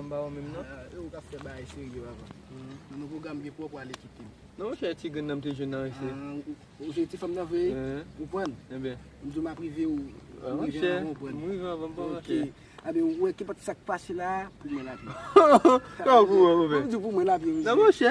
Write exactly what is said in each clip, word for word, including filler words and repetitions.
M pa wè menm non. Ah, e ou k ap fè bagay serye, papa. Nan nou pwogram gen pou w ale kite m. Non, monchè, ti grenn nan m te jwenn nan mesye. Ah, ou, ou se ti fanm nan vre? Hein? Ou konprann? Ebyen. M di w m ap rive ou, ou rive anvan w konprann. M rive anvan, m pa monchè. Ok. Ebyen, ou wè, kenpòt sa k pase la, pou mwen l ap ye. Kòman pou mwen, monchè? M di pou mwen l ap ye, mesye. Non, monchè.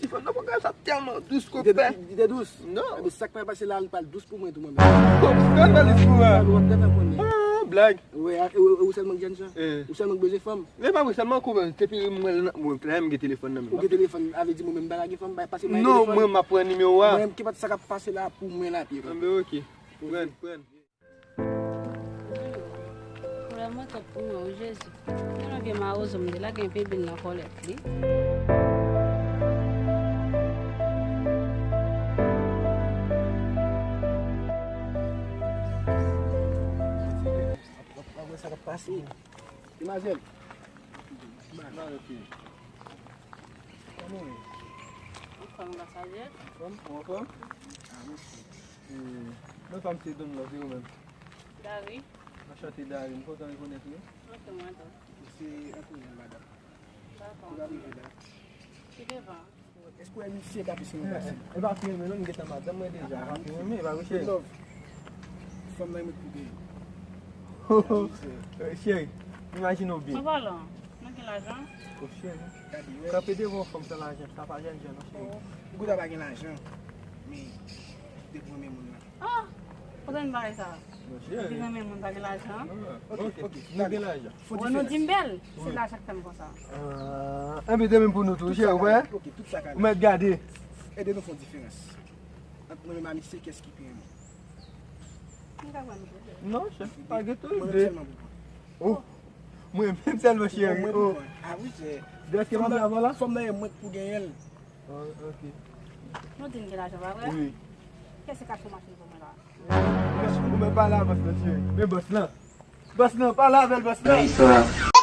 Ti fanm nan pwogram sa tèlman dous, konpè. Li te dous? Non. Ebyen, sa k pral pase la, li pral dous pou mwen tou, mwen menm. Kòman l dous pou mwen? Ou ap gade konnen. Ah, blag. Wi, e, e, ou sèlman k jèn jan? Eh. Ou sèlman k bezwen fanm? Men pa mwen sèlman, konpè, depi mwen la, mwen la, m gen telefòn nan men m. Ou gen telefòn, sa vle di mwen menm m pa ka gen fanm, bay pase mwen telefòn. Non, mwen m ap pran nimewo a. Mwen, kenpòt sa k ap pase la, pou mwen l ap ye. Anben, ok. Pran, pran. Pwoblèm mwen twòp pou mwen, wi, Jezi. Gen yon vye mawozo m te lage, epi byen nan kòlèt li. W ap wè sa k ap pase. Demwazèl. Mal, ok. Kòman w ye? Anfòm, anba sajès. Anfòm? Ou anfòm? Ah, mèsi. Eh, non, pa m se Don Love, e ou menm? Dari. Anchante, Dari. M kontan rekonèt ou. Anchante, mwen tou. Se Antonio, madanm. Dakò. Ou ka rive la. Ki devan? Èske w wè misye k ap eseye pase? E pa fye renmen non, m gentan madanm mwen deja. E pa fye renmen, e pa wi cheri. Love. Fanm nan mwen pou genyen. Cheri, imajine w byen. An palan, mwen gen lajan. O cheri. Kanpe devan yon fanm san lajan, sa pa jèn jan non cheri. Ou konn pa gen lajan, men de granmen moun nan. Ah! Ou konn bagay sa? Monchè. Epi nan men moun pa gen lajan. Ah, ok, ok, nou gen lajan. Wè nou di m bèl, se lajan k fè m konsa. Ah, enben de menm pou nou tou, cheri, ou wè? Ok, tout sa ka la. Ou mèt gade. Ede nou fè yon diferans. Ant mwen menm a misye, kiyès ki pi renmen? M ka pran nou pou bèl. Non, cheri, pa gen tou de. Mwen menm sèlman pou pran. Oh, mwen menm sèlman, cheri. Mwen menm pou pran. Ah wi, cheri. Dèske m ap avan la? Fanm nan e mwen k pou genyen l. Ah, ok. Nou di n gen lajan, pa vre? Wi. Kiyès ki ka achte yon machin pou mwen la? Ou mèt pale avans lan, cheri. Men bòs lan. Bòs lan, pale avè l, bòs lan.